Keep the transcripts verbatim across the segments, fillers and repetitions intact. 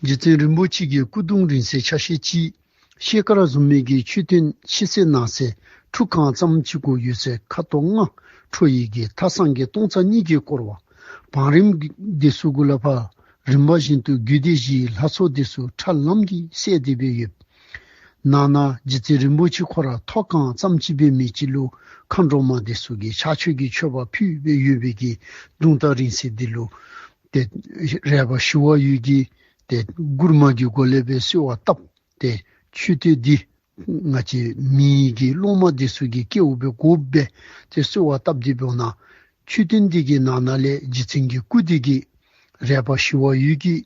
རྗེ་བཙུན་རིན་པོ་ཆེ་གི་སྐུ་གདུང་རིང་བསྲེལ་ཆ་ཤས་གཅིག། ཤེལ་དཀར་བཟོ་མའི་གི་མཆོད་རྟེན་ཕྱི་གསལ་ནང་གསལ་ཁྲུ་གང་ཙམ་ཅིག་གུ་ཡོད་ཚད་ཁ་དོག་ལྔ་འཕྲོ་ཡི་གི་ཐག་ཚང་གི་སྟོང་རྩ་གཉིས་ཀྱིས་བསྐོར་བ། བང་རིམ་འདི་ཚུ་གུ་ལས་ཕར་རིམ་པ་བཞིན་དུ་རྒྱུད་སྡེ་བཞིའི་ལྷ་ཚོགས་འདི་ཚུ་ཁྲ་ལམ་གྱིས་གསལ་ཏེ་སྦེ་ཡོད། ནང་ན་རྗེ་བཙུན་རིན་པོ་ཆེ་ཁོ་ར་ཐོག་ཁང་ཙམ་ཅིག་སྦེ་མེད་ཅིག་ལུ་མཁའ་འགྲོ་མ་འདི་ཚུ་གིས་ཕྱག་མཆོད་ཀྱི་མཆོད་པ་ཕུལ་སྦེ་ཡོད་པའི་གི་གདུང་དང་རིང་བསྲེལ་འདི་ལུ་ཏེ་རས་པ་ཞི་བ་འོད་ཀྱིས་ཏེ་མགུར་མ་གི་སྒོ་ལས་སྦེ་གསོལ་བ་བཏབ། ཏེ་མཆོད་རྟེན་འདི་ང་བཅས་མི་གི་སློབ་མ་འདི་ཚུ་གི་སྐལཝ་སྦེ་དགོ་པས། ཏེ་གསོལ་བ་བཏབ་སྟེ་འབདཝ་ད་མཆོད་རྟེན་འདི་གི་ནང་ན་ལས་རྗེ་བཙུན་གྱི་སྐུ་འདི་གིས་རས་པ་ཞི་བ་འོད་ཀྱིས་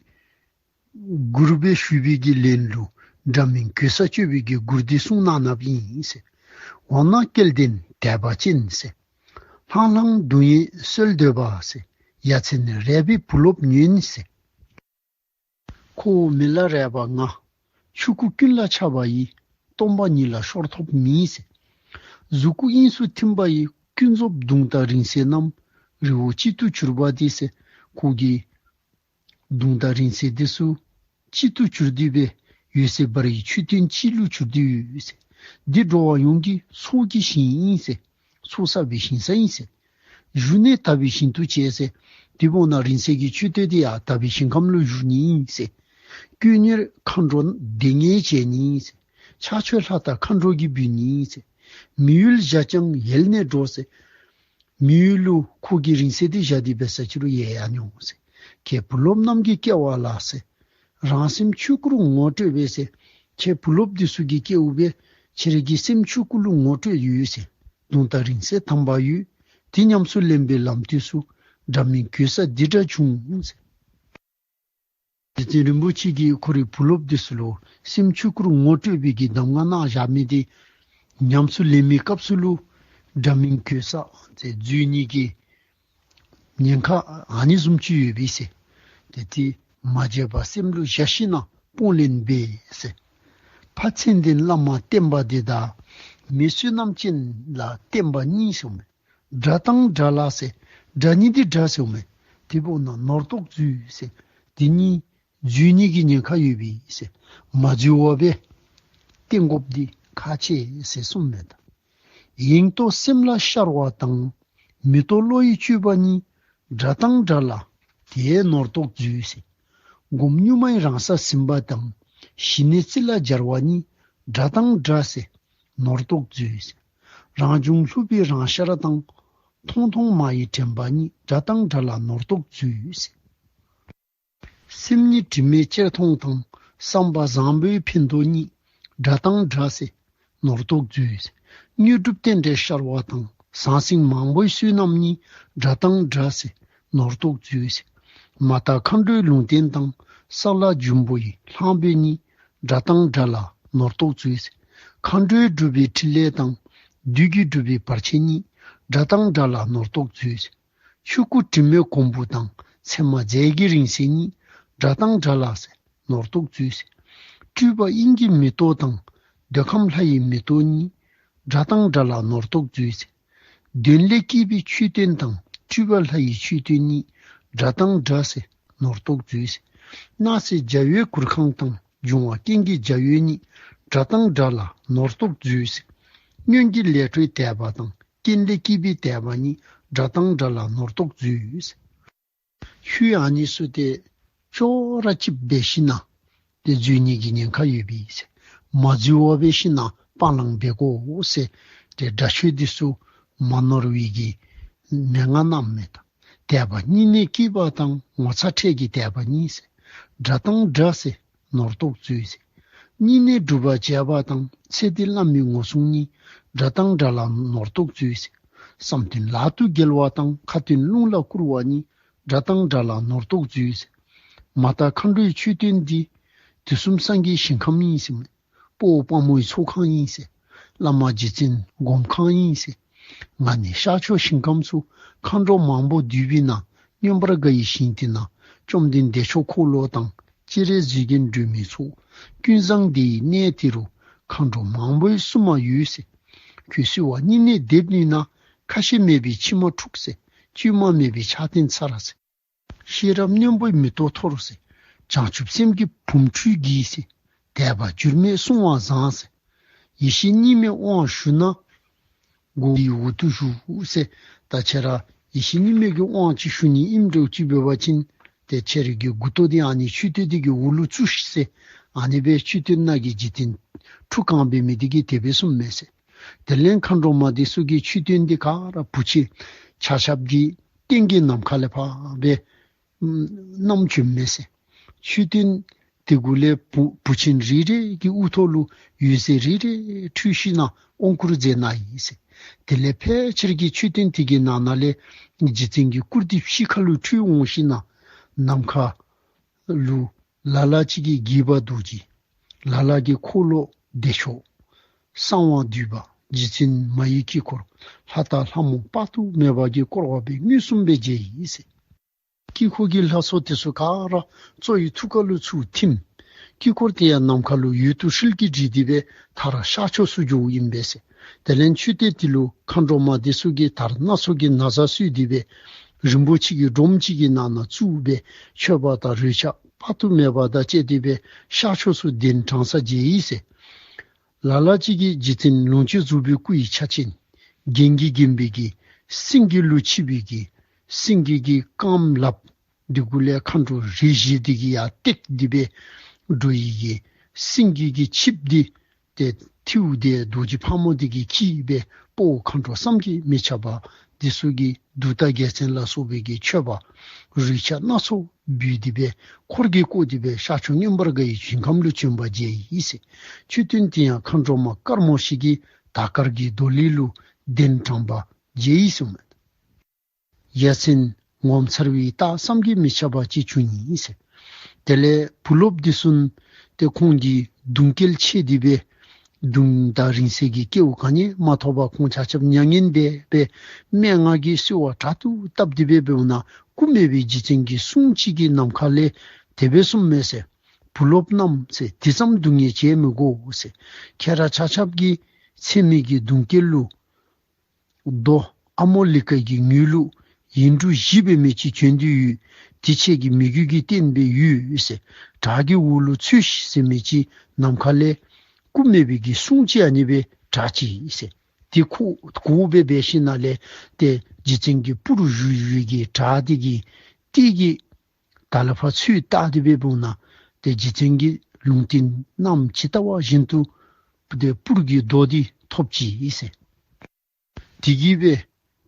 མགུར་སྦེ་ཞུ་བའི་གི་ལན་ལུ་འདྲ་མིན་གོ་ས་བཅོས་པའི་གི་མགུར་འདི་གསུངས་གནང་གནངམ་ཨིན་ཟེར། འོ་ན་སྐལ་ལྡན་དད་པ་ཅན་ཟེར། ལྷང་ལྷང་གདུང་ཡིད་གསོལ་འདོད་པ་ཟེར། ཡ་མཚན་རས་པའི་བུ་སློབ་ཉོན་ཟེར། ཁོ་བོ་མི་ལ་རས་པ་ང་། ཆོས་སྐུ་ཀུན་ལ་ཁྱབ་པ་ཡི། སྟོང་པ་ཉིད་ལ་ཤོར་ཐོབ་མེད་ཟེར། གཟུགས་སྐུ་དབྱིངས་སུ་ཐིམ་པ་ཡི། ཀུན་རྫོབ་གདུང་དང་རིང་བསྲེལ་རྣམས། རི་བོ་གཅིག་ཏུ་གྱུར་པ་འདི་ཟེར། ཁོ་གི་གདུང་དང་རིང་བསྲེལ་འདི་ཚུ་གཅིག་ཏུ་གྱུར་ཏེ་སྦེ་ཡོད་ཟེར། འབར་བའི་མཆོད་རྟེན་གཅིག་ལུ་གྱུར་ཏེ་ཡོད་ཟེར། འདི་འགྲོ་བ་ཡོངས་ཀྱི་ཚོགས་ཀྱི་ཞིང་ཨིན་ཟེར། ཚོགས་བསགས་པའི་ཞིང་ས་ཨིན་ཟེར། བཞུགས་གནས་དག་པའི་ཞིང་དུ་བྱས་ཟེར། དེ་འབདཝ་ད་རིང་བསྲེལ་གྱི་མཆོད་རྟེན་འདི་ཡང་དག་པའི་ཞིང་ཁམས་ལུ་བཞུགས་ནི་ཨིན་ཟེར། དཀོན་གཉེར་མཁའ་འགྲོ་སྡེ་ལྔས་བྱས་ནི་ཨིན་ཟེར། ཕྱག་མཆོད་ལྷ་དང་མཁའ་འགྲོ་གིས་འབུལ་ནི་ཨིན་ཟེར། མི་ཡུལ་བཞག་ཀྱང་ཡལ་ནས་འགྲོ་ཟེར། མི་ཡུལ་ལུ་ཁོ་གི་རིང་བསྲེལ་འདི་བཞག་སྟེ་འབད་ས་ཅིག་རུང་ཡལ་ཡར་འགྱོ་འོང་ཟེར། ཁྱེད་བུ་སློབ་རྣམས་ཀྱི་སྐལ་བ་ལ་ཟེར། རང་སེམས་ཆོས་སྐུར་ངོ་སྤྲོད་པས་ཟེར། ཁྱེད་བུ་སློབ་འདི་ཚུ་གི་སྐལཝ་སྦེ་ཁྱེད་རའི་གི་སེམས་ཆོས་སྐུ་ལུ་ངོ་སྤྲོད་ཡོད་ཟེར། གདུང་དང་རིང་བསྲེལ་དམ་པ་ཡོད། དེ་ཉམས་སུ་ལེན་པའི་ལམ་དུས་སུ་འདྲ་མིན་གོ་ས་འདི་འདྲ་བྱུང་ཟེར། རྗེ་བཙུན་རིན་པོ་ཆེ་གིས་ཁོ་རའི་བུ་སློབ་འདི་ཚུ་ལུ་སེམས་ཆོས་སྐུར་ངོ་སྤྲོད་པའི་གི་གདམས་ངག་གནང་བཞག་མི་འདི་ཉམས་སུ་ལེན་མི་སྐབས་སུ་ལུ་འདྲ་མིན་གོ་ས་ཟེར་འཛོལ་ནི་གི་ཉེན་ཁ་ཨ་ནི་བཟུམ་ཅིག་ཡོད་པས་ཟེར། ཏེ་དེ་མ་བརྗེད་པར་སེམས་ལུ་བཞག་ཞིནམ་ལས་སྤོང་ལེན་འབད་ཟེར། ཕ་མཚན་ལྡན་བླ་མ་བསྟེན་པ་འདི་དང་མི་བསོད་ནམས་ཅན་ལ་བསྟེན་པ་གཉིས་ཟེར་མས། དགྲ་དང་དགྲ་ལ་ཟེར། དགྲ་གཉིས་འདི་དགྲ་ཟེར་མས། དེ་འབདཝ་ད་ནོར་དོགས་འཛོལ་ཟེར། དེ་གཉིས་འཛོལ་ནི་གི་ཉེན་ཁ་ཡོད་པས་ཟེར། མ་འཛོལ་བར་སྦེ་བསྟེན་དགོཔ་འདི་ཁག་ཆེ་ཟེར་གསུངསམ་མས་ད། ཡེངས་རྟོག་སེམས་ལ་ཤར་བ་དང་། མི་རྟོག་བློ་ཡི་སྤྱོད་པ་གཉིས། དགྲ་དང་དགྲ་ལ་དེས་ནོར་དོགས་འཛོལ་ཟེར། སྒོམ་གཉུག་མའི་རང་ས་ཟིན་པ་དང་། ཞི་གནས་རྩི་ལ་སྦྱར་བ་གཉིས། དགྲ་དང་དགྲ་ཟེར་ནོར་དོགས་འཛོལ་ཟེར། རང་བྱུང་ལྷུག་པའི་རང་ཤར་དང་། མཐོང་མཐོང་མ་ཡི་དྲན་པ་གཉིས། དགྲ་དང་དགྲ་ལ་ནོར་དོགས་འཛོལ་ཟེར། སེམས་ཉིད་དྲི་མེད་གཅེར་མཐོང་དང་། བསམ་པ་བཟང་པོའི་ཕན་འདོགས་གཉིས། དགྲ་དང་དགྲ་ཟེར་ནོར་དོགས་འཛོལ་ཟེར། དངོས་གྲུབ་རྟེན་འབྲེལ་ཤར་བ་དང་། ཟང་ཟིང་མང་པོའི་བསོད་ནམས་གཉིས། དགྲ་དང་དགྲ་ཟེར་ནོར་དོགས་འཛོལ་ཟེར། མ་དག་མཁའ་འགྲོའི་ལུང་བསྟན་དང་། ས་ལ་འབྱུང་པོ་ཡི་ལྷང་བུ་གཉིས། དགྲ་དང་དགྲ་ལ་ནོར་དོགས་འཛོལ་ཟེར། མཁའ་འགྲོའི་སྒྲུབ་པའི་ཕྲིན་ལས་དང་། བདུད་ཀྱིས་སྒྲུབ་པའི་བར་ཆད་གཉིས། དགྲ་དང་དགྲ་ལ་ནོར་དོགས་འཛོལ་ཟེར། ཆོས་སྐུ་དྲི་མེད་གོང་བུ་དང་། མཚན་མ་རྫས་ཀྱི་རིང་བསྲེལ་གཉིས། དགྲ་དང་དགྲ་ལ་ཟེར་ནོར་དོགས་འཛོལ་ཟེར། སྤྲུལ་པ་དབྱིངས་ཀྱི་མེ་ཏོག་དང་། འདོད་ཁམས་ལྷ་ཡི་མེ་ཏོག་གཉིས། དགྲ་དང་དགྲ་ལ་ནོར་དོགས་འཛོལ་ཟེར། གདོན་ལས་སྐྱེས་པའི་མཆོད་རྟེན་དང་། སྤྲུལ་པ་ལྷ་ཡི་མཆོད་རྟེན་གཉིས། དགྲ་དང་དགྲ་ཟེར་ནོར་དོགས་འཛོལ་ཟེར། སྣང་སྲིད་འཇའ་འོད་གུར་ཁང་དང་། འབྱུང་བ་རྐྱེན་གྱི་འཇའ་འོད་གཉིས། དགྲ་དང་དགྲ་ལ་ནོར་དོགས་འཛོལ་ཟེར། སྔོན་གྱི་ལས་འཕྲོའི་དད་པ་དང་། རྐྱེན་ལས་སྐྱེས་པའི་དད་པ་གཉིས། དགྲ་དང་དགྲ་ལ་ནོར་དོགས་འཛོལ་ཟེར། ཆོས་ཨ་ནི་ཚུ་ཏེ་ཅོག་ར་གཅིགཔ་འབད་ཞིནམ་ལས་ཏེ་འཛོལ་ནི་གི་ཉེན་ཁ་ཡོད་པས་ཟེར། མ་འཛོལ་བར་འབད་ཞིནམ་ལས་སྤང་བླང་འབད་དགོ་ཟེར། ཏེ་དགྲ་ཆོས་འདི་ཚུ་མ་ནོར་བའི་གི་མན་ངག་གནངམ་མས་ད། དད་པ་སྙིང་ནས་སྐྱེས་པ་དང་། ངོ་ཚ་ཁྲེལ་གྱི་དད་པ་གཉིས་ཟེར། དགྲ་དང་དགྲ་ཟེར་ནོར་དོགས་འཛོལ་ཟེར། སྙིང་ནས་སྒྲུབ་པ་བྱས་པ་དང་། ཚེ་འདི་བླ་མའི་ངོ་སྲུང་གཉིས། དགྲ་དང་དགྲ་ལ་ནོར་དོགས་འཛོལ་ཟེར། བསམ་དོན་ལག་ཏུ་འགེལ་བ་དང་། ཁ་ཏོན་རླུང་ལ་བསྐུར་བ་གཉིས། དགྲ་དང་དགྲ་ལ་ནོར་དོགས་འཛོལ་ཟེར། མ་དག་མཁའ་འགྲོའི་མཆོད་རྟེན་འདི། དུས་གསུམ་སངས་རྒྱས་ཞིང་ཁམས་ཨིན་ཟེར། དཔའ་བོ་དཔའ་མོའི་ཚོགས་ཁང་ཨིན་ཟེར། བླ་མ་རྗེ་བཙུན་སྒོམ་ཁང་ཨིན་ཟེར། ང་ནི་ཤར་ཕྱོགས་ཞིང་ཁམས་སུ། མཁའ་འགྲོ་མང་པོ་འདུས་པའི་ནང་། མངོན་པར་དགའ་བའི་ཞིང་དེ་ན། བཅོམ་ལྡན་བདེ་མཆོག་འཁོར་ལོ་དང་། སྤྱན་རས་གཟིགས་དགེ་འདུན་མའི་ཚོགས། ཀུན་བཟང་དེ་ཡི་གནས་དེ་རུ། མཁའ་འགྲོ་མང་པོའི་བསུ་མ་ཡོད་ཟེར། ཁྱོད་བསུ་བ་སྙིང་ནས་འདེབས་ནུས་ན། ཁ་ཞེ་མེད་པའི་མཆི་མ་འཁྲུགས་ཟེར། བཅོས་མ་མེད་པའི་ཕྱག་རྟེན་འཚལ་ཟེར། ཤེས་རབ་སྙིང་པོའི་མེ་ཏོག་འཐོར་ཟེར། བྱང་ཆུབ་སེམས་ཀྱི་བུམ་འཁྲུལ་གྱིས་ཟེར། དད་པ་འགྱུར་མེད་བསྲུང་བ་བཟང་ཟེར། ཡེ་ཤེས་གཉིས་མེད་དབང་ཞུ་ན། སྒོ་འདིའི་འོག་ཏུ་བཞུགས་ཟེར། ད་ཁྱེད་ར་ཡེ་ཤེས་གཉིས་མེད་ཀྱི་དབང་ཅིག་ཞུ་ནི་ཨིནམ་འདྲཝ་ཅིག་འབད་བ་ཅིན། ཏེ་ཁྱེད་རའི་གི་མགུ་ཏོ་འདི་ཨ་ནི་མཆོད་རྟེན་འདི་གི་འོག་ལུ་བཙུགས་ཤིག་ཟེར། ཨ་ནི་སྦེ་མཆོད་རྟེན་ནང་གི་འཇིག་རྟེན་ཁྲུ་གང་འབད་མི་འདི་གིས་དེ་སྦེ་གསུངམ་མས་ཟེར། དེ་ལས་མཁའ་འགྲོ་མ་འདི་ཚུ་གིས་མཆོད་རྟེན་འདི་ག་ར་བུ་ཆེན་ཆ་ཁྱབ་ཀྱི་སྟེང་གི་ནམ་མཁའ་ལས་ཕར་སྦེ་བསྣམས་བྱོནམ་མས་ཟེར། མཆོད་རྟེན་དེ་གུ་ལས་བུ་བུ་ཆེན་རེ་རེ་གི་དབུ་ཐོག་ལུ་འོད་ཟེར་རེ་རེ་འཕྲོས་ཞིནམ་ལས་དབང་བསྐུར་མཛད་གནང་ཡི་ཟེར། དེ་ལས་ཕལ་ཆེར་གྱི་མཆོད་རྟེན་དེ་གི་ནང་ན་ལས་རྗེ་བཙུན་གྱི་སྐུ་འདི་ཕྱི་ཁ་ལུ་འཕྲོས་འོང་ཞིནམ་ལས་ནམ་མཁའ་ལུ་ལ་ལ་ཅིག་གིས་དགྱེས་པ་རྡོ་རྗེ། ལ་ལ་གིས་འཁོར་ལོ་བདེ་མཆོག། གསང་བ་འདུས་པ། རྗེ་བཙུན་མ་ཡི་དཀྱིལ་འཁོར། ལྷ་དང་ལྷ་མོ་དཔག་ཏུ་མེད་པ་གིས་བསྐོར་བ་སྦེ་མངོན་སུམ་སྦེ་མཇལ་ཡི་ཟེར། དཀྱིལ་འཁོར་གྱི་ལྷ་ཚོགས་དེ་ཚུ་ག་ར་གཙོ་བོའི་ཐུགས་ཀ་ལུ་ཚུར་ཐིམ། དཀྱིལ་འཁོར་དེ་ཡང་ནམ་མཁའ་ལུ་འོད་དུ་ཧྲིལ་གྱིས་བསྒྲིལ་ཏེ་སྦེ་མཐར་ཤར་ཕྱོགས་སུ་འགྱོཝ་ཨིན་པས་ཟེར། དེ་ལས་མཆོད་རྟེན་དེ་ལུ་མཁའ་འགྲོ་མ་དེ་ཚུ་གིས་དར་སྣ་ཚོགས་ཀྱི་ན་བཟའ་གསོལ་ཏེ་སྦེ་རིན་པོ་ཆེ་གི་སྒྲོམ་གཅིག་གི་ནང་ན་བཙུགས་སྦེ་མཆོད་པ་དང་རོལ་ཆ་དཔག་ཏུ་མེད་པ་དང་བཅས་ཏེ་སྦེ་ཤར་ཕྱོགས་སུ་གདན་དྲངས་ས་མཇལ་ཡི་ཟེར། ལ་ལ་ཅིག་གིས་རྗེ་བཙུན་ལོངས་སྤྱོད་རྫོགས་པའི་སྐུ་ཡི་ཆ་ཅན། རྒྱན་གྱིས་བརྒྱན་པའི་གི་སེང་གེ་ལུ་ཆིབས་པའི་གི་སེང་གེ་གི་རྐངམ་ལགཔ་འདི་གུ་ལས་མཁའ་འགྲོ་རིགས་བཞི་འདི་གིས་ཡར་བཏེགས་ཏེ་སྦེ་འགྲོ་བའི་གི་སེང་གེ་གི་ཆིབས་འདི་ཏེ་ཐིའུ་དེ་རྡོ་རྗེ་ཕག་མོ་འདི་གིས་འཁྱིད་སྦེ་དཔའ་བོ་མཁའ་འགྲོ་བསམ་གྱིས་མི་ཁྱབ་པ་འདི་ཚུ་གིས་གདུགས་དང་རྒྱལ་མཚན་ལ་སོགས་པའི་གི་མཆོད་པ་རོལ་ཆ་སྣ་ཚོགས་འབུལ་ཏེ་སྦེ་འཁོར་གྱིས་བསྐོར་ཏེ་སྦེ་ཤར་ཕྱོགས་མངོན་པར་དགའ་བའི་ཞིང་ཁམས་ལུ་བྱོན་པ་མཇལ་ཡི་ཟེར། མཆོད་རྟེན་དེ་ཡང་མཁའ་འགྲོ་མ་དཀར་མོ་ཞིག་གིས་དར་དཀར་གྱི་རྡོ་ལེབ་ལུ་གདན་དྲངས་པ་མཇལ་ཡི་གསུངམ་མས། ཡ་མཚན་ངོ་མཚར་བའི་རྟགས་བསམ་གྱིས་མི་ཁྱབ་པ་ཅིག་བྱུང་ཡི་ཟེར། དེ་ལས་བུ་སློབ་འདི་ཚུ་ཏེ་ཁོང་གི་གདུང་སྐལ་ཆེ་སྟེ་སྦེ་གདུང་དང་རིང་བསྲེལ་གྱི་སྐལཝ་ག་ནི་ཡང་མ་ཐོབ་པར་ཁོང་ཆ་ཁྱབ་མྱ་ངན་འདས་སྦེ་སྨྲེ་སྔགས་ཀྱིས་གསོལ་བ་དྲག་ཏུ་བཏབ་སྟེ་སྦེ་འབདཝ་ད་སྐུ་མེད་པའི་རྗེ་བཙུན་གྱི་གསུང་གཅིག་གིས་ནམ་མཁའ་ལས་དེ་སྦེ་གསུངམ་མས་ཟེར། བུ་སློབ་རྣམས་ཟེར། དེ་ཙམ་སྡུག་བསྔལ་བྱེད་མི་དགོ་ཟེར། ཁྱེད་ར་ཆ་ཁྱབ་ཀྱི་ཚེ་མིག་གི་གདུང་སྐལ་ལུ་རྡོ་ཨ་མོ་ལི་ཀ་གི་ངོས་ལུ་ཡིག་འབྲུ་བཞི་འབད་མི་ཅིག་བྱོན་ཏེ་ཡོད། དེ་ཁྱེད་ཀྱི་མོས་གུས་ཀྱི་རྟེན་སྦེ་ཡོད་ཟེར། བྲག་གི་འོག་ལུ་འཚོལ་ཤིག་ཟེར་མི་ཅིག་ནམ་མཁའ་ལས་སྐུ་མེད་པའི་གི་གསུང་ཅིག་ཨ་ནི་སྦེ་གྲགས་ཅི་ཟེར། དེ་ཁོ་གོ་སྦེ་འབད་ཞིནམ་ལས་ཏེ་རྗེ་བཙུན་གྱི་སྤུར་བཞུགས་བཞུགས་ཀྱི་བྲག་དེ་གི་ཏེ་གི་ད་ལས་ཕར་ཚུར་བལྟ་སྟེ་སྦེ་འབདཝ་ད་ཏེ་རྗེ་བཙུན་གྱི་ལུང་བསྟན་ནམ་ཇི་ལྟ་བ་བཞིན་དུ་ཏེ་སྤུར་གྱི་རྡོ་འདི་ཐོབ་ཅི་ཟེར། དེ་གིས་སྦེ་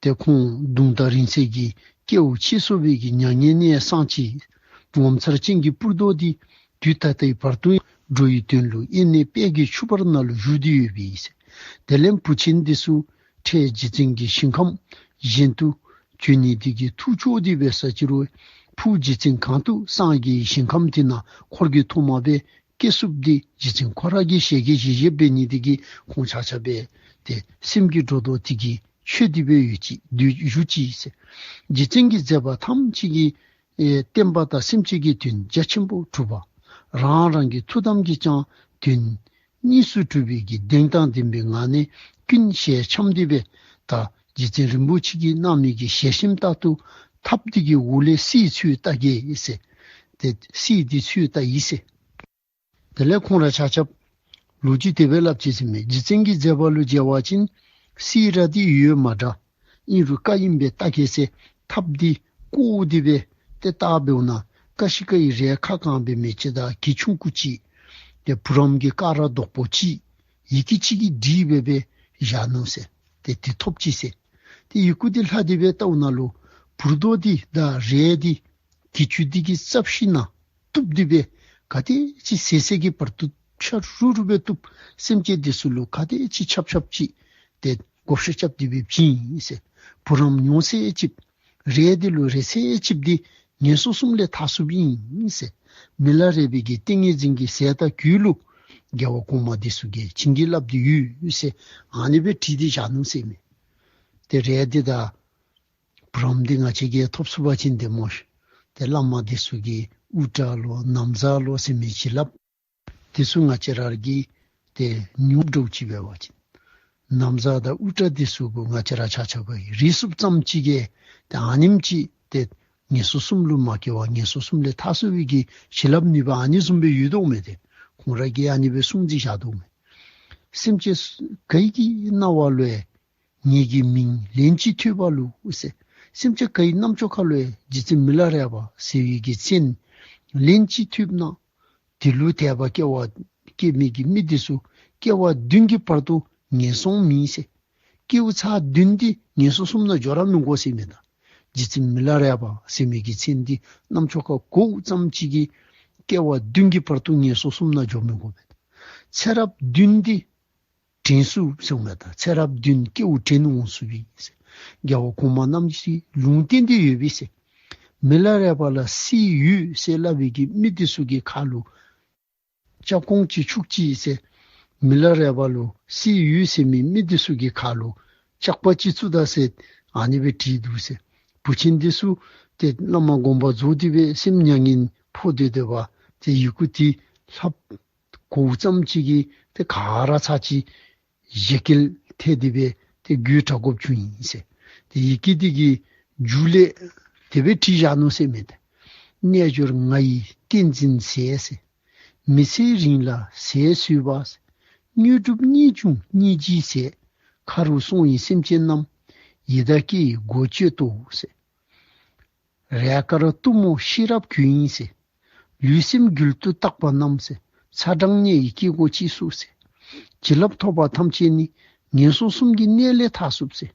ཏེ་ཁོང་གདུང་དང་རིང་བསྲེལ་གྱི་སྐལཝ་ཆེ་སོང་བའི་གི་མྱ་ངན་ནས་སངས་ཅི། ངོ་མཚར་ཅན་གྱི་སྤུར་རྡོ་འདི་དུས་ད་ལྟའི་བར་དུ་འགྲོ་བའི་དོན་ལུ་དབེན་གནས་དཔལ་གྱི་ཆུ་བར་ན་ལུ་བཞུགས་ཏེ་ཡོད་པས་ཟེར། དེ་ལས་བུ་ཆེན་འདི་ཚུ་ཁྲལ་རྗེ་བཙུན་གྱི་ཞིང་ཁམས་གཞན་དུ་བྱོན་ནི་དེ་གིས་ཐུགས་ཕྱོགས་ཏེ་སྦེ་ས་ཅི་རུང་ཕུགས་རྗེ་བཙུན་གང་དུ་སངས་རྒྱས་ཞིང་ཁམས་དེ་ན་འཁོར་གྱི་ཐོག་མ་སྦེ་སྐྱེ་ཚུགསཔ་འདི་རྗེ་བཙུན་ཁོ་ར་གིས་ཞལ་གྱིས་བཞེས་བཞེསཔ་འབད་ནི་དེ་གིས་ཁོང་ཆ་ཁྱབ་སྦེ་ཏེ་སེམས་ཀྱི་སྒྲོ་འདོགས་དེ་གིས་ཆོད་དེ་སྦེ་ཡོད་ཅི། འདི་བཞུགས་ཅི་ཟེར། རྗེ་བཙུན་གྱི་མཛད་པ་ཐམས་ཅད་ཀྱི་ཨེ་བསྟན་པ་དང་སེམས་ཅན་གྱི་དོན་རྒྱ་ཆེན་པོ་གྲུབ་པ། རང་རང་གི་ཐུགས་དམ་གྱིས་ཀྱང་དོན་གཉིས་སུ་གྲུབ་པའི་གི་གདེང་དང་ལྡན་པའི་ངང་ནས་ཀུན་ཞལ་འཆམ་སྟེ་སྦེ་ད་རྗེ་བཙུན་རིན་པོ་ཆེ་གིས་གནང་མི་གི་ཞལ་ཆེམས་ལྟར་དུ་ཐགཔ་དེ་གི་འོག་ལས་གསེར་ཚུར་བལྟ་གེ་ཟེར། ཏེ་གསེར་འདི་ཚུར་བལྟ་ཡི་ཟེར། དེ་ལས་ཁོང་ར་ཆ་ཁྱབ་ལོ་རྒྱུས་དེ་སྦེ་སླབ་ཅི་ཟེར་མས། རྗེ་བཙུན་གྱི་མཛད་པ་ལུ་མཇལ་བ་ཅིན་གསེར་ར་འདི་ཡོད་མ་འདྲ། ཨིན་རུང་བཀའ་ཨིན་པས་བལྟ་གེ་ཟེར་ཐགཔ་འདི་བཀོ་སྟེ་སྦེ་ཏེ་བལྟ་འབདཝ་ད་ཀ་ཤི་ཀ་ཡི་རས་ཁ་གང་འབད་མི་ཅིག་དང་གྱི་ཆུང་ཀུ་ཅིག་ཏེ་བུ་རམ་གྱི་སྐ་རགས་རྡོག་པོ་ཅིག་ཡི་གེ་ཅིག་གིས་བྲིས་སྦེ་སྦེ་བཞག་ནུག་ཟེར། ཏེ་དེ་ཐོབ་ཅི་ཟེར། ཏེ་ཡི་གུ་འདི་ལྷག་སྟེ་སྦེ་བལྟཝ་ད་ལུ་སྤུར་རྡོ་འདི་དང་རས་འདི་གྱི་ཅུང་འདི་གིས་བཙབས་ཞིནམ་ལས་གཏུབ་སྟེ་སྦེ་ག་དེ་ཅིག་ཟེར་ཟེར་གྱི་བར་དུ་ཕྱ་རུ་རུ་སྦེ་གཏུབ། སེམས་ཅན་འདི་ཚུ་ལུ་ག་དེ་ཅིག་ཆབ་ཆབ་ཅིག་ཏེ་བགོ་བཤའ་རྐྱབ་སྟེ་སྦེ་བྱིན་ཡི་ཟེར། བུ་རམ་ཉུང་ཟད་ཅིག་རས་འདི་ལུ་རེག་ཟད་ཅིག་འདི་ངན་སོང་གསུམ་ལས་ཐར་ཚུགསཔ་ཨིན་ཟེར། མི་ལ་རས་པའི་གི་ཏིང་ངེ་འཛིན་གྱི་ཟས་དང་གོས་ལུ་རྒྱལ་བ་གོང་མ་འདི་ཚུ་གིས་བྱིན་གྱིས་བརླབས་ཏེ་ཡོད་ཟེར། ཨ་ནི་སྦེ་བྲིས་ཏེ་བཞག་ནུག་ཟེར་མས། ཏེ་རས་འདི་དང་བུ་རམ་འདི་ང་བཅས་ཀྱིས་ཐོབ་ཚུགས་པ་ཅིན་ཏེ་སྨོ་ཤིག། ཏེ་བླ་མ་འདི་ཚུ་གིས་དབུ་སྐྲ་ལོ་ན་བཟའ་ལོ་ཟེར་མི་ཅིག་སླབ། དེ་ཚུ་ང་བཅས་ར་གིས་ཏེ་ཉོ་འདྲཝ་ཅིག་འབད་བ་ཅིན་ན་བཟའ་དང་དབུ་སྐྲ་འདི་ཚུ་གུ་ང་བཅས་ར་ཆ་ཁྱབ་ཀྱིས་རེག་ཚུགསཔ་ཙམ་ཅིག་གིས་ཏེ་ཨ་ནེམ་ཅིག་ཏེ་ ངན་སོང་གསུམ་ལུ་མ་སྐྱེ་བར་ངན་སོང་གསུམ་ལས་ཐར་ཚུགས་པའི་གི་བྱིན་རླབས་ནུས་པ་ཨ་ནི་བཟུམ་སྦེ་ཡོད་དོ་མས་ཏེ། ཁོང་ར་གིས་ཨ་ནི་སྦེ་གསུངས་ཏེ་བཞག་དོ་མས། སེམས་ཅན་ག་གི་རྣ་བ་ལུ་ཡང་ངེ་གི་མིང་ལན་གཅིག་ཐོས་པ་ལུ་ཟེར། སེམས་ཅན་ག་གི་རྣམ་ཅོ་ཁ་ལུ་ཡང་རྗེ་བཙུན་མི་ལ་རས་པ་ཟེར་བའི་གི་མཚན་ལན་གཅིག་ཐོས་ན། དེ་ལུ་དད་པ་སྐྱེ་བ་སྐྱེ་མི་གི་མི་དེ་ཚུ་སྐྱེ་བ་བདུན་གྱི་བར་དུ་ངན་སོང་མེད་ཟེར། སྐྱེ་བ་ཚར་བདུན་དེ་ངན་སོང་གསུམ་ནང་འགྱོ་ར་མི་དགོ་ཟེར་མས་ད། རྗེ་བཙུན་མི་ལ་རས་པ་ཟེར་མི་གི་མཚན་དེ་རྣམ་ཅོ་ཁར་གོཝ་ཙམ་ཅིག་གིས་སྐྱེ་བ་བདུན་གྱི་བར་དུ་ངན་སོང་གསུམ་ནང་འགྱོ་མི་དགོ་པས། ཚེ་རབས་བདུན་དེ་དྲན་ཚུགས་ཟེར་མས་ད། ཚེ་རབས་བདུན་སྐྱེ་བ་དྲན་འོང་ཚུགས་པས་ཟེར། རྒྱལ་བ་གོང་མ་རྣམས་ཀྱིས་ལུང་བསྟན་ཏེ་ཡོད་པས་ཟེར། མི་ལ་རས་པ་ལ་སྲིད་ཡོད་ཟེར་སླབ་པའི་གི་མི་དེ་ཚུ་གི་ཁ་ལུ་ལྕགས་གོང་ཅིག་འཁྱུག་ཅི་ཟེར། མི་ལ་རས་པ་ལུ་སྲིད་ཡོད་ཟེར་མི་མི་དེ་ཚུ་གི་ཁ་ལུ་ལྕགས་པ་ཅིག་བཙུགས་ད་ཟེར་ཨ་ནི་སྦེ་བྲིས་འདུག་ཟེར། བུ་ཆེན་དེ་ཚུ་ཏེ་བླ་མ་དགོངས་པ་རྫོགས་ཏེ་སྦེ་སེམས་མྱ་ངན་ཕོག་སྡོད་སྡོདཔ་ཏེ་ཡི་གུ་དེ་ལྷབ་གོཝ་ཙམ་ཅིག་གིས་ཏེ་ག་ར་ཚར་གཅིག་བཞད་གད་ཐལ་ཏེ་སྦེ་ཏེ་རྒུད་དྲག་དགོཔ་བྱུང་ཡི་ཟེར། ཏེ་ཡི་གེ་དེ་གི་མཇུག་ལས་དེ་སྦེ་བྲིས་བཞག་ནུག་ཟེར་མས་ཏེ། རྣལ་འབྱོར་ང་ཡི་ཏིང་འཛིན་ཟད་ཟེར། མི་ཚེ་རིང་ལ་ཟས་ཟོས་པ་ཟེར། དངོས་གྲུབ་གཉིས་བྱུང་སྙིང་རྗེའི་ཟས། མཁའ་རུ་སོང་བའི་སེམས་ཅན་རྣམས། ཡི་དྭགས་སྐྱེ་ཡི་སྒོ་གཅོད་དོ་ཟེར། རས་དཀར་གཏུམ་མོ་ཤེས་རབ་གོས་ཡིན་ཟེར། ལུས་སེམས་རྒྱུད་དུ་བཏགས་པ་རྣམས་ཟེར། ཚ་གྲང་ནད་ཡི་སྐྱེ་སྒོ་གཅིག་སོ་ཟེར། བྱིན་རླབས་ཐོབ་པ་ཐམས་ཅད་ནི། ངན་སོང་གསུམ་གྱི་གནས་ལས་ཐར་ཚུགས་ཟེར།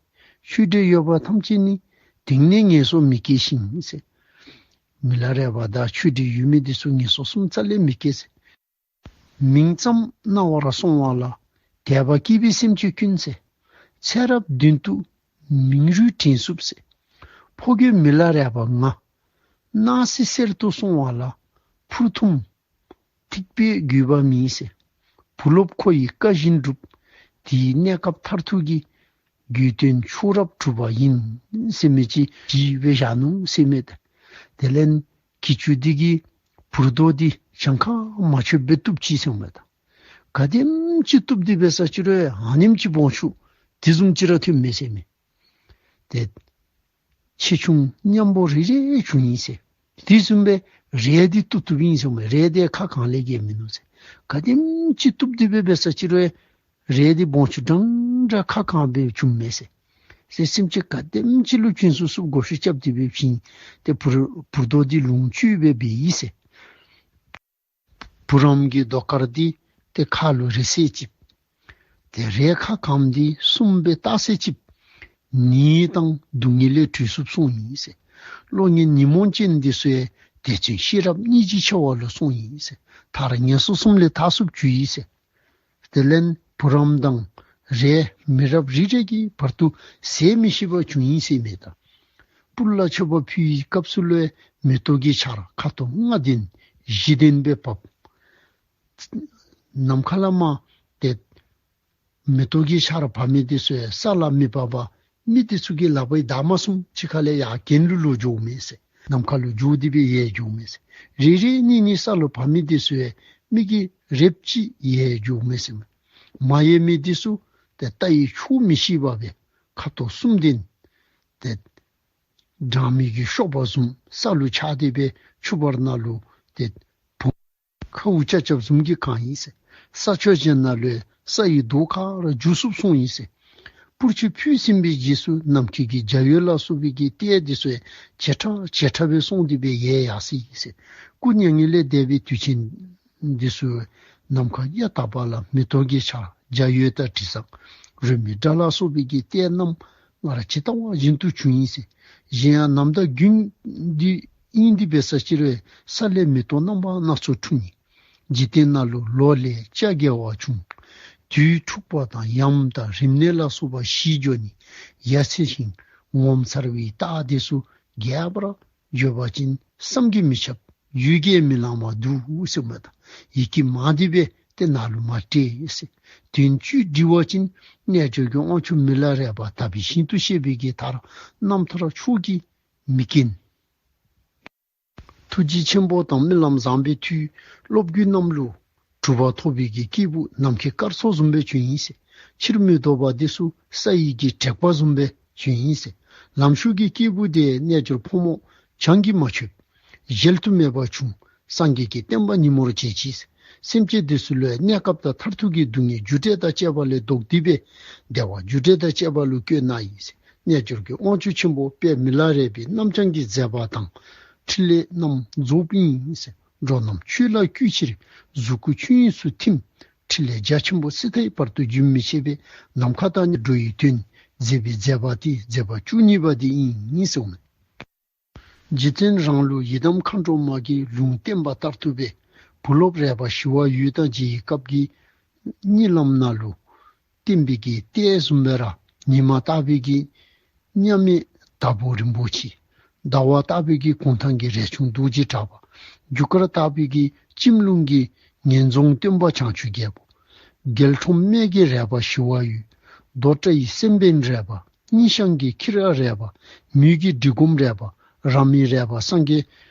ཆོས་འབྲེལ་ཡོད་པ་ཐམས་ཅད་ནི། དེང་ནས་ངན་སོང་མི་སྐྱེ་ཞིང་ཟེར། མི་ལ་རས་པ་དང་ཆོས་འབྲེལ་ཡོད་མི་དེ་ཚུ་ངན་སོང་གསུམ་རྩ་ལས་མི་སྐྱེ་ཟེར། མིང་ཙམ་རྣ་བར་སོང་བ་ལ། དད་པ་སྐྱེས་པའི་སེམས་ཅན་ཀུན་ཟེར། ཚེ་རབས་བདུན་དུ་མིང་རུས་དྲན་ཚུགས་ཟེར། ཕོ་རྒོད་མི་ལ་རས་པ་ང་། སྣང་སྲིད་གསེར་དུ་སོང་བ་ལ། ཕུར་ཐུམ་ཐིགས་པས་གོས་པ་མེད་ཟེར། བུ་སློབ་ཁོ་ཡི་བཀའ་བཞིན་སྒྲུབ། དེའི་གནས་སྐབས་མཐར་ཐུག་གི། དགོས་དོན་མཆོག་རབ་གྲུབ་པ་ཡིན། ཟེར་མི་ཅིག་བྲིས་སྦེ་བཞག་ནུག་ཟེར་མས་ཏེ། དེ་ལས་གྱི་ཅུང་དེ་གིས་བུར་རྡོ་དེ་གྱངས་ཁ་མ་ཆོདཔ་སྦེ་གཏུབ་ཅི་ཟེར་མས་ད། ག་དེམ་ཅིག་གཏུབ་སྟེ་འབད་ས་ཅིག་རུང་ཨ་ནེམ་ཅིག་སྦོམ་ཆུང་དེ་བཟུམ་ཅིག་ར་ཐོནམ་མས་ཟེར་མས། ཏེ་ཆེ་ཆུང་མཉམ་པོ་རེ་རེ་བྱུང་ཡི་ཟེར། དེ་བཟུམ་སྦེ་རས་དེ་གཏུབ་གཏུབཔ་ཨིན་ཟེར་མས། རས་དེ་ཁ་གང་ལས་ཀྱི་མིན་ནུག་ཟེར། ག་དེམ་ཅིག་གཏུབ་སྟེ་འབད་ས་ཅིག་རུང་རས་དེ་སྦོམ་ཆུང་འདྲན་འདྲ་ཁ་གང་སྦེ་བྱུངམ་མས་ཟེར། ཟེར་སེམས་ཅན་ག་དེམ་ཅིག་ལུ་བྱིན་ཚུགས་ཚུགས་བགོ་བཤའ་རྐྱབ་སྟེ་འབད་བྱིན། ཏེ་བུར་བུར་རྡོ་དེ་ལོངས་སྤྱོད་སྦེ་འབད་ཡི་ཟེར། བུ་རམ་གྱི་རྡོ་དཀར་དེ་ཏེ་ཁ་ལུ་རེག་ས་ཅིག། ཏེ་རས་ཁ་གངམ་དེ་བསྲུང་སྦེ་བཏགས་ས་ཅིག། ནད་དང་སྡུག་བསྔལ་ལས་གྲོལ་ཚུགསཔ་སོང་ཡི་ཟེར། བློ་ངན་ཉོན་མོངས་ཅན་དེ་ཚུ་ཡང་དད་ཅིང་ཤེས་རབ་སྙིང་རྗེ་ཆེ་བ་ལུ་སོང་ཡི་ཟེར། མཐར་ངན་སོང་གསུམ་ལས་ཐར་ཚུགསཔ་བྱུང་ཡི་ཟེར། དེ་ལས་བུ་རམ་དང་རས་མི་རབས་རེ་རེ་གི་བར་དུ་ཟད་མི་ཤེས་པ་བྱུང་ཡི་ཟེར་མས་ད། སྤུར་ལ་མཆོད་པ་ཕུལ་བའི་སྐབས་སུ་ལུ་མེ་ཏོག་གི་ཆར་ཁ་དོག་ལྔ་ལྡན་བཞི་ལྡན་སྦེ་བབས། ནམ་མཁའ་ལས་མར་ཏེ་མེ་ཏོག་གི་ཆར་བབས་མི་དེ་ཚུ་ཡང་ས་ལུ་མི་བབ་པར་མི་དེ་ཚུ་གི་ལག་པའི་འདབ་མ་བཟུམ་ཅིག་ཁ་ལས་ཡར་གྱེན་ལུ་ལོག་འགྱོཝ་མས་ཟེར། ནམ་མཁའ་ལུ་འགྱོ་སྟེ་སྦེ་ཡལ་འགྱོཝ་མས་ཟེར། རེ་རེ་གཉིས་གཉིས་ས་ལུ་བབས་མི་དེ་ཚུ་ཡང་མི་གི་རེབ་ཅིག་ཡལ་འགྱོཝ་མས་ཟེར། མ་ཡལ་མི་དེ་ཚུ་ཏེ་ལྟ་བའི་ཆོས་མི་ཤེས་པར་སྦེ་ཁ་དོག་གསུམ་ལྡན་ཏེ་སྦྲང་མའི་གི་གཤོག་པ་བཟུམ་ས་ལུ་ཆགས་ཏེ་སྦེ་ཆུ་བར་ན་ལུ་ཏེ་བུང་ཁཝ་རྐྱབ་རྐྱབ་བཟུམ་གྱིས་གང་ཡི་ཟེར། ས་ཕྱོགས་གཞན་ན་ལུ་ཡང་ས་ཡི་མདོག་ཁ་ར་འགྱུར་ཚུགསཔ་སོང་ཡི་ཟེར། སྤུར་མཆོད་ཕུལ་ཟིན་པའི་རྗེས་སུ་ནམ་མཁའི་གི་འཇའ་འོད་ལ་སོགས་པའི་གི་ལྟས་དེ་ཚུ་ཡང་བྱེ་བྲག་བྱེ་བྲག་སྦེ་སོང་སྟེ་སྦེ་ཡལ་ཡར་སོ་ཡི་ཟེར། སྐུ་མྱ་ངན་ལས་འདས་པའི་དུས་ཆེན་འདི་ཚུ་ནམ་མཁའ་གཡའ་དག་པ་ལ་མེ་ཏོག་གི་ཆར་འཇའ་འོད་དང་དྲི་བཟང་རོལ་མོའི་སྒྲ་ལ་སོགས་པའི་གི་ལྟས་རྣམས་སྔར་ཇི་ལྟ་བ་བཞིན་དུ་བྱུང་ཡི་ཟེར། གཞན་ཡང་ནམ་ཟླ་དགུན་འདི་ཨིན་ཏེ་འབད་ས་ཅིག་རུང་ས་ལས་མེ་ཏོག་རྣམ་པ་སྣ་ཚོགས་འཁྲུངས་ནི། འཇིག་རྟེན་ན་ལུ་ལོ་ལེགས་བྱ་དགེ་བ་འབྱུང་། དུས་འཁྲུགས་པ་དང་ཡམས་དང་རིམས་ནད་ལ་སོགས་པ་ཞི་འགྱོ་ནི། ཡ་མཚན་ཞིང་ངོ་མཚར་བའི་རྟགས་དེ་ཚུ་རྒྱས་པར་བརྗོད་པ་ཅིན་བསམ་གྱིས་མི་ཁྱབ་ཡུལ་གྱིས་མི་ལང་བ་འདུག་ཟེར་མས་ད། ཡི་གེ་མང་སྟེ་སྦེ་ཏེ་ནཱ་ལུ་མ་བྲིས་ཟེར། དོན་བཅུད་འབྲི་བ་ཅིན་རྣལ་འབྱོར་གྱི་དབང་ཕྱུག་མི་ལ་རས་པ་དག་པའི་ཞིང་དུ་གཤེགས་པའི་གི་མཐར་རྣམ་ཐར་མཆོག་གི་མིག་རྐྱེན། ཐུགས་རྗེ་ཆེན་པོ་དང་སྨོན་ལམ་བཟང་པོའི་མཐུས་སློབ་བརྒྱུད་རྣམས་ལུ་གྲུབ་པ་ཐོབ་པའི་གི་སྐྱེས་བུ་ནམ་མཁའི་སྐར་ཚོགས་བཟུམ་སྦེ་བྱོན་ཡི་ཟེར། ཕྱིར་མི་ལྡོག་པ་དེ་ཚུ་ས་ཡི་གི་དྲེག་པ་བཟུམ་སྦེ་བྱོན་ཡི་ཟེར། ལམ་ཞུགས་ཀྱི་སྐྱེས་བུ་དེ་རྣལ་འབྱོར་ཕོ་མོ་ བྱང་གིས་མ་ཆོད། གཞལ་དུ་མེད་པ་བྱུང་། སངས་རྒྱས་ཀྱི་བསྟན་པ་ཉིན་མོར་བྱེད་ཅིང་། སེམས་ཅན་འདི་ཚུ་ལུ་གནས་སྐབས་དང་མཐར་ཐུག་གི་སྡུག་བསྔལ་རྒྱུ་འབྲས་དང་བཅས་པ་ལས་ལྡོག་སྟེ་སྦེ་བདེ་བ་རྒྱུ་འབྲས་དང་བཅས་པ་ལུ་བཀོད་གནང་ཡི་ཟེར། རྣལ་འབྱོར་གྱི་དབང་ཕྱུག་ཆེན་པོ་དཔལ་མི་ལ་རས་པའི་རྣམ་བྱང་གི་མཛད་པ་དང་ཕྲིན་ལས་རྣམས་རྫོགསཔ་ཨིན་ཟེར། འགྲོ་རྣམས་ཆོས་ལ་བསྐུལ་ཕྱིར་གཟུགས་སྐུ་ཆོས་དབྱིངས་སུ་ཐིམ། ཕྲིན་ལས་རྒྱ་ཆེན་པོ་སྲིད་མཐའི་བར་དུ་རྒྱུན་མི་འཆད་པའི་ནམ་མཁའ་དང་མཉམ་འགྲོ་བའི་དོན་མཛད་པའི་མཛད་པ་དེ་མཛད་པ་བཅུ་གཉིས་པ་དེ་ཨིན་ཟེར་ཨིན་མས། རྗེ་བཙུན་རང་ལུ་ཡི་དམ་མཁའ་འགྲོ་མ་གིས་ལུང་བསྟན་པ་ལྟར་དུ་སྦེ་བུ་སློབ་རས་པ་ཞི་བ་འོད་དང་མཇལ་བའི་སྐབས་ཀྱི་གཉིད་ལམ་ནང་ལུ་བསྟན་པའི་གི་གཏེར་བཟུམ་སྦེ་ར་ཉི་མ་ལྟ་བུའི་གི་མཉམ་མེད་དྭགས་པོ་རིན་པོ་ཆེ། ཟླ་བ་ལྟ་བུའི་གི་གུང་ཐང་གི་རས་ཆུང་རྡོ་རྗེ་གྲགས་པ། རྒྱུ་སྐར་ལྟ་བུའི་གི་བྱེམ་ལུང་གི་ངན་རྫོང་སྟོན་པ་བྱང་ཆུབ་རྒྱལ་པོ། རྒྱལ་ཁྲོམ་སྨད་ཀྱི་རས་པ་ཞི་བ་འོད། རྡོ་བྲག་གི་སེམས་དཔའི་རས་པ། སྙེ་ཤང་གི་ཁྱི་ར་རས་པ། མོན་གྱི་འབྲི་སྒོམ་རས་པ། ར་མི་རས་པ། སངས་རྒྱས་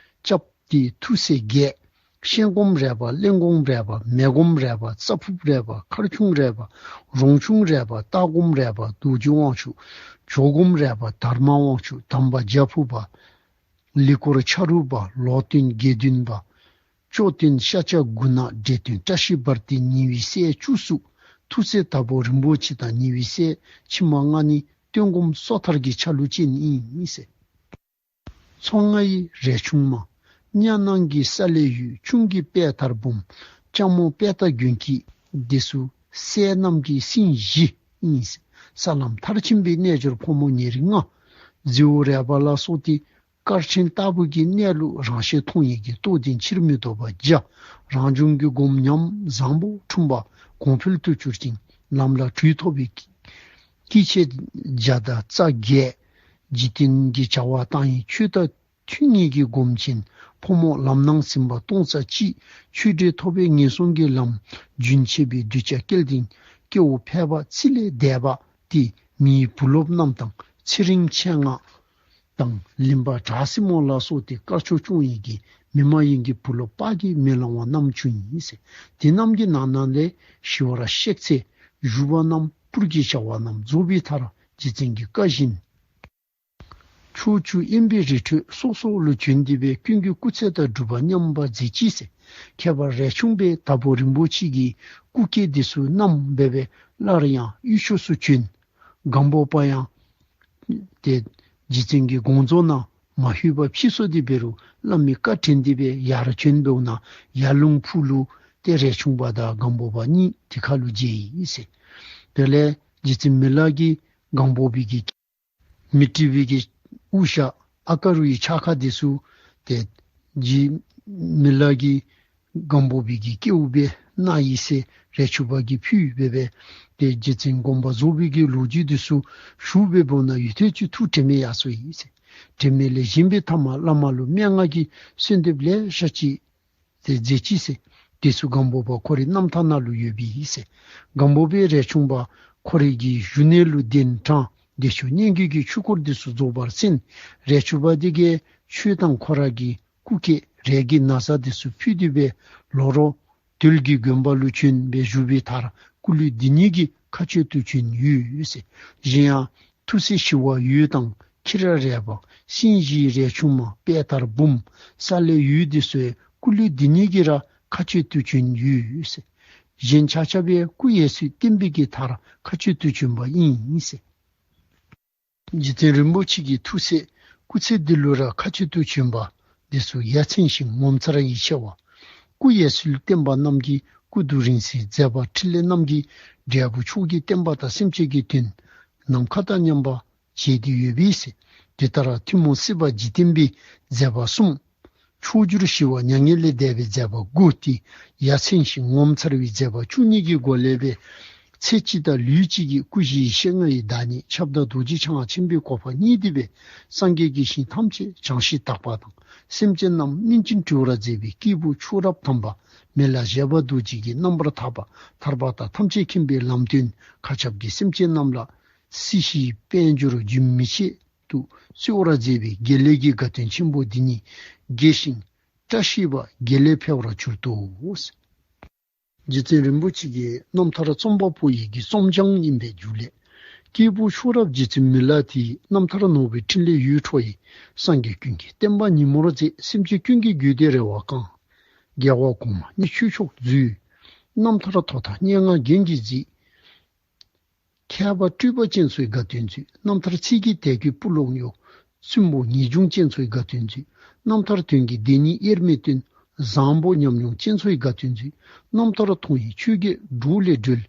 སྐྱབས་ཏེ་ཐུགས་སྲས་བརྒྱད། ཤེལ་སྒོམ་རས་པ། གླེན་སྒོམ་རས་པ། མེ་སྒོམ་རས་པ། རྩྭ་ཕུབ་རས་པ། མཁར་ཁྱུང་རས་པ། རོང་ཆུང་རས་པ། ལྟག་སྒོམ་རས་པ། རྡོ་རྗེ་དབང་ཕྱུག། ཇོ་སྒོམ་རས་པ། དར་མ་དབང་ཕྱུག། དམ་པ་རྒྱ་ཕུབ་པ། ལི་སྐོར་ཆ་རུ་པ། ལོ་སྟོན་དགེ་འདུན་པ། ཅོ་སྟོན་ཤཱཀྱ་གུ་ན། འདྲེ་སྟོན་བཀྲ་ཤིས་འབར་ཏེ་ཉེ་བའི་སྲས་བཅུ་གསུམ། ཐུགས་སྲས་དྭགས་པོ་རིན་པོ་ཆེ་དང་ཉེ་བའི་སྲས་ཕྱི་མ་ལྔ་ནི་སྟོན་སྒོམ་སོ་ཐར་གྱི་ཆ་ལུགས་ཅན་ཨིན་ཟེར། མཚོ་རྔ་ཡི་རས་ཆུང་མ། གཉའ་ནང་གི་ས་ལེ་འོད། ཁྱུང་གི་དཔལ་དར་འབུམ། ལྕམ་མོ་དཔལ་རྟ་དགུན་སྐྱིད། འདི་ཚུ་སྲས་རྣམས་ཀྱི་སྲིང་བཞི་ཨིན་ཟེར། ས་ལམ་མཐར་ཕྱིན་པའི་རྣལ་འབྱོར་ཕོ་མོ་ཉེར་ལྔ། རྫི་བོ་རས་པ་ལ་སོགས་ཏེ་སྐར་ཆེན་ལྟ་བུ་གི་གནས་ལུགས་རང་ཞལ་མཐོང་ཡི་གི་རྟོགས་ལྡན་ཕྱིར་མི་ལྡོག་པ་བརྒྱ། རང་བྱུང་གི་སྒོམ་ཉམས་བཟང་པོ་འཁྲུངས་པ་གོང་འཕེལ་དུ་གྱུར་ཅིང་ལམ་ལ་དྲོད་ཐོབ་པའི་སྐྱེས་ཆེན་བརྒྱ་དང་རྩ་བརྒྱད། འཇིག་རྟེན་གྱི་བྱ་བ་བཏང་ཡི་ཆོས་དང་མཐུན་ངེས་ཀྱི་སྒོམ་ཆེན་ཕོ་མོ་ལམ་སྣ་ཟིན་པ་སྟོང་རྩ་གཅིག། ཆོས་འབྲེལ་ཐོབ་པའི་ངན་སོང་གི་ལམ་རྒྱུན་ཆད་པའི་གདུལ་བྱ་སྐལ་ལྡན་སྐྱེ་བོ་ཕལ་པ་ཚེ་ལས་འདས་པ་སྟེ་མིའི་བུ་སློབ་རྣམས་དང་ཚེ་རིང་མཆེད་ལྔ་དང་ལིང་པ་བྲག་སྲིན་མོ་ལ་སོགས་ཏེ་དཀར་ཕྱོགས་སྐྱོང་ཡི་གི་མི་མ་ཡིན་གྱི་བུ་སློབ་དཔག་གིས་མི་ལང་བ་རྣམས་བྱུང་ཡི་ཟེར། དེ་རྣམས་ཀྱི་ནང་ན་ལས་ཞི་བར་གཤེགས་ཚེ་བཞུགས་པ་རྣམས་སྤུར་གྱི་བྱ་བ་རྣམས་རྫོགས་པའི་མཐར་རྗེ་བཙུན་གྱི་བཀའ་བཞིན་ཕྱོགས་བཅུ་དབེན་པའི་རི་ཁྲོད་སོ་སོ་ལུ་བྱོན་ཏེ་སྦེ་ཀུན་གྱི་སྐུ་ཚེ་དང་སྒྲུབ་པ་མཉམ་པར་མཛད་ཅི་ཟེར། ཁྱད་པར་རས་ཆུང་པས་དྭགས་པོ་རིན་པོ་ཆེ་གི་སྐུ་སྐྱེ་འདི་ཚུ་བསྣམས་སྦེ་སླར་ཡང་དབུས་ཕྱོགས་སུ་བྱོན། སྒམ་པོ་པ་ཡང་ཏེ་རྗེ་བཙུན་གྱི་དགོངས་རྫོགས་ནང་མ་ལྷོད་པར་ཕྱིས་སོ་སྟེ་འབད་རུང་བླ་མའི་བཀའ་དྲན་ཏེ་སྦེ་ཡར་བྱོན་འབདཝ་ད་ཡར་ལུང་ཕུ་ལུ་ཏེ་རས་ཆུང་པ་དང་སྒམ་པོ་པ་གཉིས་དེ་ཁ་ལུ་མཇལ་ཡི་ཟེར། དེ་ལས་རྗེ་བཙུན་མི་ལ་གིས་སྒམ་པོ་པའི་གི་མི་ཏྲི་བི་གི་དབུ་ཞྭ་ཨ་ཀ་རུ་ཡི་ཕྱག་ཁ་འདི་ཚུ་ཏེ་རྗེ་མི་ལ་གིས་སྒམ་པོ་པའི་གི་སྐྱེ་བོ་སྦེ་གནང་ཡི་ཟེར་རས་ཆུང་པ་གིས་ཕུལ་སྦེ་སྦེ་ཏེ་རྗེ་བཙུན་དགོངས་པ་རྫོགས་པའི་གི་ལོ་རྒྱུས་འདི་ཚུ་ཞུ་སྦེ་འབདཝ་ད་ཡུན་ཐུང་ཅིག་ཐུགས་དྲན་མེད་ཡར་སོ་ཡི་ཟེར། དྲན་མེད་ལས་བཞེངས་པའི་ཐ་མ་བླ་མ་ལུ་སྨྲེ་སྔགས་ཀྱི་གསོལ་འདེབས་ལེ་ཤ་ཅིག་ཏེ་མཛད་ཅི་ཟེར། དེ་ཚུ་སྒམ་པོ་པ་ཁོ་རའི་རྣམ་ཐར་ནང་ལུ་ཡོད་པའི་ཨིན་ཟེར། སྒམ་པོ་པས་རས་ཆུང་པ་ཁོ་རའི་གི་བཞུགས་གནས་ལུ་གདན་དྲངས། བདེ་མཆོག་སྙན་བརྒྱུད་ཀྱི་ཆོས་སྐོར་འདི་ཚུ་རྫོགས་པར་གསན། རས་ཆུང་པ་འདི་གིས་ཆོས་དང་ཁོ་ར་གི་སྐུ་སྐྱེ་རས་ཀྱི་ན་བཟའ་འདི་ཚུ་ཕུལ་ཏེ་སྦེ་ལོ་རོ་དོལ་གྱི་དགོན་པ་ལུ་བྱོན་སྦེ་བཞུགས་པའི་མཐར་སྐུ་ལུས་འདི་ཉིད་ཀྱི་མཁའ་སྤྱོད་དུ་བྱོན་ཡོད་ཟེར། གཞན་ཡང་ཐུགས་སྲས་ཞི་བ་འོད་དང་ཁྱི་ར་རས་པ་སྲིང་བཞིའི་རས་ཆུང་མ་དཔལ་དར་འབུམ་ས་ལེ་འོད་འདི་ཚུ་སྐུ་ལུས་འདི་ཉིད་ཀྱི་ར་མཁའ་སྤྱོད་དུ་བྱོན་ཡོད་ཟེར། གཞན་ཆ་ཁྱབ་པའི་སྐུ་ཡལ་ཚུལ་བསྟན་པའི་གི་མཐར་མཁའ་སྤྱོད་དུ་བྱོན་པ་ཨིན་ཟེར། རྗེ་བཙུན་རིན་པོ་ཆེ་གི་ཐུགས་སྲས་སྐུ་ཚེ་འདི་ལུ་ར་མཁའ་སྤྱོད་དུ་བྱོན་པ་འདི་ཚུ་ཡ་མཚན་ཞིང་ངོ་མཚར་ཡིད་ཆེས་པ། སྐུ་ཡལ་ཚུལ་བསྟན་པ་རྣམས་ཀྱི་སྐུ་གདུང་རིང་བསྲེལ་མཛད་པ་འཕྲིན་ལས་རྣམས་ཀྱི་འབྲས་བུ་མཆོག་གི་བསྟན་པ་དང་སེམས་ཅན་གྱི་དོན་ནམ་མཁའ་དང་མཉམ་པ་བྱས་ཏེ་ཡོད་པས་ཟེར། དེ་ལྟར་ཐུན་མོང་སྲིད་པ་འཇིག་རྟེན་པའི་མཛད་པ་གསུམ། མཆོག་གྱུར་ཞི་བ་མྱ་ངན་ལས་འདས་པའི་མཛད་པ་དགུ་སྟེ་ཡ་མཚན་ཞིང་ངོ་མཚར་བའི་མཛད་པ་བཅུ་གཉིས་ཀྱི་སྒོ་ལས་སྦེ་ཚེ་གཅིག་དང་ལུས་གཅིག་གི་སྐུ་བཞིའི་ཤེལ་རྔ་ཡི་བདག་ཉིད་ཁྱབ་བདག་རྡོ་རྗེ་འཆང་ཆེན་པོའི་གོ་འཕང་བརྙེས་ཏེ་སྦེ་སངས་རྒྱས་ཀྱི་ཞིང་ཐམས་ཅད་བྱང་ཞིང་དག་པ་དང་སེམས་ཅན་རྣམས་སྨིན་ཅིང་གྲོལ་བར་མཛད་པའི་སྐྱེས་བུ་མཆོག་རབ་དམ་པ་མི་ལ་བཞད་པ་རྡོ་རྗེ་གི་རྣམ་པར་ཐར་པ་ཐར་པ་དང་ཐམས་ཅད་མཁྱེན་པའི་ལམ་སྟོན་མཁའ་ཁྱབ་ཀྱི་སེམས་ཅན་རྣམས་ལ་སྲིད་ཞིའི་དཔལ་འབྱོར་རྒྱུན་མི་ཆད་དུ་སྩོལ་བར་མཛད་པའི་དགེ་ལེགས་ཀྱི་དགའ་སྟོན་ཆེན་པོ་འདི་ཉིད་དགེ་ཞིང་བཀྲ་ཤིས་པ་དགེ་ལེགས་འཕེལ་བར་གྱུར་ཏོ། རྗེ་བཙུན་རིན་པོ་ཆེ་གི་རྣམ་ཐར་རྩོམ་པ་པོ་ཡི་གི་རྩོམ་བྱང་ཨིན་པའི་རྒྱུ་ལས་ སྐྱེས་བུ་མཆོག་རབ་རྗེ་བཙུན་མི་ལ་དེའི། རྣམ་ཐར་ནོར་བུའི་ཕྲིན་ལས་འོད་འཕྲོ་ཡིས། སངས་རྒྱས་ཀུན་གྱི་བསྟན་པ་ཉིན་མོར་མཛད། སེམས་ཅན་ཀུན་གྱི་རྒྱུད་སྡེ་རེ་བ་བསྐང་། རྒྱལ་བ་གོང་མ་ཉིད་ཆོས་མཆོག་མཛོད། རྣམ་ཐར་ཐོག་མཐའ་སྙན་ངག་རྒྱན་གྱིས་མཛེས། མཁས་པ་སྤྲུལ་པ་ཅན་ཚོའི་དགའ་སྟོན་མཛོད། རྣམ་ཐར་ཚིག་གི་དད་གུས་སྤུ་ལོང་གཡོ། བཙུན་མོ་ངེས་འབྱུང་ཅན་ཚོའི་དགའ་སྟོན་མཛོད། རྣམ་ཐར་དོན་གྱི་བདེན་གཉིས་དབྱེར་མེད་སྟོན། བཟང་པོ་ཉམས་མྱོང་ཅན་ཚོའི་དགའ་སྟོན་མཛོད། རྣམ་ཐར་མཐོང་བས་ཆོས་བརྒྱད་སྒྲོག་ལས་སྒྲོལ།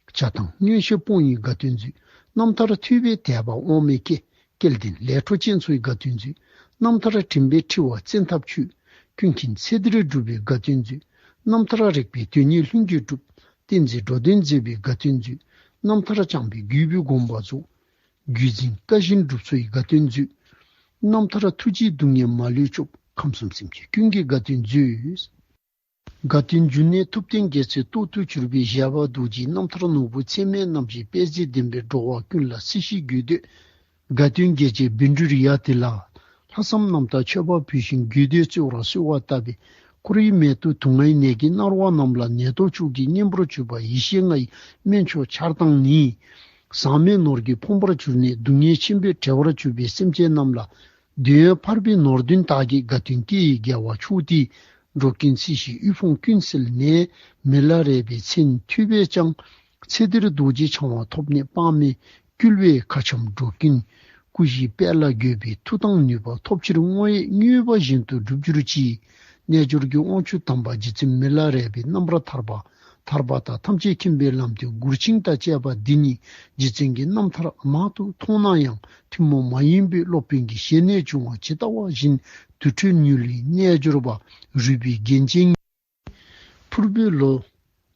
བྱ་བཏང་མངོན་ཤེས་སྤོང་བའི་དགའ་སྟོན་མཛོད། རྣམ་ཐར་ཐོས་པས་དད་པ་དབང་མེད་སྐྱེ། སྐལ་ལྡན་ལས་འཕྲོ་ཅན་ཚོའི་དགའ་སྟོན་མཛོད། རྣམ་ཐར་དྲན་པས་འཁྲི་བ་བཙན་ཐབས་ཆོད། ཀུན་མཁྱེན་ཚེ་འདིར་སྒྲུབ་པའི་དགའ་སྟོན་མཛོད། རྣམ་ཐར་རེག་པས་དོན་གཉིས་ལྷུན་གྱིས་གྲུབ། བསྟན་འཛིན་འགྲོ་དོན་མཛད་པའི་དགའ་སྟོན་མཛོད། རྣམ་ཐར་བཅངས་པས་རྒྱུད་པའི་དགོངས་པ་རྫོགས། བརྒྱུད་འཛིན་བཀའ་བཞིན་སྒྲུབ་ཚོའི་དགའ་སྟོན་མཛོད། རྣམ་ཐར་ཐུགས་རྗེའི་སྡུག་བསྔལ་མ་ལུས་སྐྱོབ། ཁམས་གསུམ་སེམས་ཅན་ཀུན་གྱི་དགའ་སྟོན་མཛོད། དགའ་སྟོན་འབྱུང་གནས་ཐུབ་བསྟན་རྒྱལ་མཚན་ཏོག་ཏུ་གྱུར་པའི་བཞད་པ་རྡོ་རྗེའི་རྣམ་ཐར་ནོར་བུ་ཚད་མེད་རྣམ་བཞིའི་དཔལ་བརྩེགས་ལྡན་པས་འགྲོ་བ་ཀུན་ལ་སྲིད་ཞིའི་རྒྱུད་སྡེ། དགའ་སྟོན་རྒྱས་བྱེད་བཻ་ཌཱུརྱ་དེ་ལ། ལྷག་བསམ་རྣམ་དག་མཆོད་པ་ཕུལ་ཞིང་རྒྱུད་སྡེ་སྩོལ་བར་གསོལ་བ་བཏབ་པས། འཁོར་བའི་མལ་དུ་དུག་ལྔའི་ནད་ཀྱིས་མནར་བ་རྣམས་ལ་ནད་གདོན་ཕྱོགས་ཀྱི་གཉེན་པོར་གྱུར་པ་ཡེ་ཤེས་ལྔ་ཡི་སྨན་མཆོག་ཆར་དང་ནི། ཟག་མེད་ནོར་གྱིས་ཕོངས་པར་གྱུར་ནས་སྡུག་བསྔལ་ཆེན་པོས་བྲེལ་བར་གྱུར་པའི་སེམས་ཅན་རྣམས་ལ། འདོད་ཡོན་འཕགས་པའི་ནོར་བདུན་དག་གི་དགའ་སྟོན་སྐྱེ་ཡི་རྒྱལ་བ་མཆོག་དེས། འགྲོ་ཀུན་སྲིད་ཞིའི་དབུལ་ཕོངས་ཀུན་སེལ་ནས། མི་ལ་རས་པའི་མཚན་ཐོས་པས་ཀྱང་། ཚེ་འདིར་རྡོ་རྗེ་འཆང་བ་ཐོབ་ནས་དཔག་མེད་བསྐུལ་བས་མཁའ་ཁྱབ་འགྲོ་ཀུན། སྐུ་བཞིའི་དཔལ་ལ་འགོད་པའི་མཐུ་དང་ནུས་པ་ཐོབ་ཕྱིར་བསྔོ་ཡི་མངོན་པ་བཞིན་དུ་འགྲུབ་གྱུར་ཅིག། རྣལ་འབྱོར་གྱི་དབང་ཕྱུག་དམ་པ་རྗེ་བཙུན་མི་ལ་རས་པའི་རྣམ་པར་ཐར་པ། ཐར་པ་དང་ཐམས་ཅད་མཁྱེན་པའི་ལམ་སྟོན་མགུར་ཆིངས་དང་བཅས་པ་འདི་ཉིད་རྗེ་བཙུན་གྱི་རྣམ་ཐར་མང་དུ་མཐོང་ན་ཡང་ཐུན་མོང་མ་ཡིན་པའི་སློབ་དཔོན་གྱི་ཞལ་ནས་འབྱུང་བ་ཇི་ལྟ་བ་བཞིན་དུར་ཁྲོད་མྱུལ་བའི་རྣལ་འབྱོར་པ། རུས་པའི་རྒྱན་ཅན་ཕུར་བུའི་ལོ།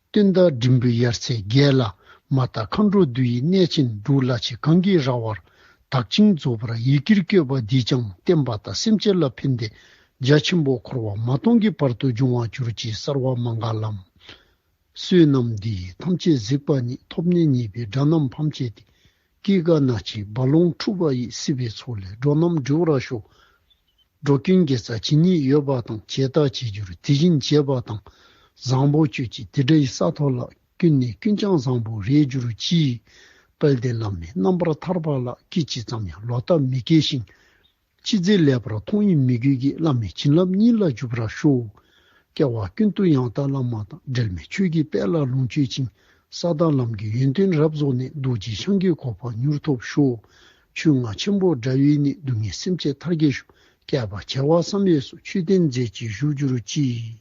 སྟོན་ཟླ་འབྲིང་པོའི་ཡར་ཚེས་བརྒྱད་ལ། མ་དག་མཁའ་འགྲོ་འདུ་ཡི་གནས་ཆེན་འབྲུག་ལ་ཕྱི་གངས་ཀྱི་ར་བར་དག་ཅིང་རྫོགས་པར་ཡི་གེར་བཀོད་པ་འདིས་ཀྱང་བསྟན་པ་དང་སེམས་ཅན་ལ་ཕན་བདེ་རྒྱ་ཆེན་པོ་འཁོར་བ་མ་སྟོངས་ཀྱི་བར་དུ་འབྱུང་བར་གྱུར་ཅིག། སརྦ་མངྒ་ལཾ། བསོད་ནམས་འདི་ཡིས་ཐམས་ཅད་གཟིགས་པ་ཉིད། ཐོབ་ནས་ཉེས་པའི་དགྲ་རྣམས་ཕམ་བྱས་ཏེ། སྐྱེ་རྒ་ན་འཆིའི་རྦ་ཀློང་འཁྲུགས་པ་ཡི། སྲིད་པའི་མཚོ་ལས་འགྲོ་རྣམས་སྒྲོལ་བར་ཤོག། འགྲོ་ཀུན་དགེ་རྩ་ཇི་སྙེད་ཡོད་པ་དང་། བྱས་དང་བྱེད་འགྱུར་དེ་བཞིན་བྱེད་པ་དང་། བཟང་པོ་སྤྱོད་ཅིང་དེ་འདྲའི་ས་ཐོབ་ལ། ཀུན་ནས་ཀུན་ཀྱང་བཟང་པོར་རེག་གྱུར་ཅིག། དཔལ་ལྡན་བླ་མའི་རྣམ་པར་ཐར་པ་ལ། སྐད་ཅིག་ཙམ་ཡང་ལོག་ལྟ་མི་སྐྱེ་ཞིང་། ཅི་མཛད་ལེགས་པར་མཐོང་བའི་མོས་གུས་ཀྱིས། བླ་མའི་བྱིན་རླབས་སྙིང་ལ་འཇུག་པར་ཤོག། སྐྱེ་བ་ཀུན་ཏུ་ཡང་དག་བླ་མ་དང་། འབྲལ་མེད་ཆོས་ཀྱི་དཔལ་ལ་ལོངས་སྤྱོད་ཅིང་། ས་དང་ལམ་གྱི་ཡོན་ཏན་རབ་རྫོགས་ནས། རྡོ་རྗེ་འཆང་གི་གོ་འཕང་མྱུར་ཐོབ་ཤོག། ཆོས་རྔ་ཆེན་པོ་སྒྲ་བས་ནི། སྡུག་བསྔལ་སེམས་ཅན་མཐར་རྒྱས་ཤོག། བསྐལ་པ་བྱེ་བ་བསམ་ཡས་སུ། ཆོས་བསྟན་མཛད་ཅིང་བཞུགས་གྱུར་ཅིག།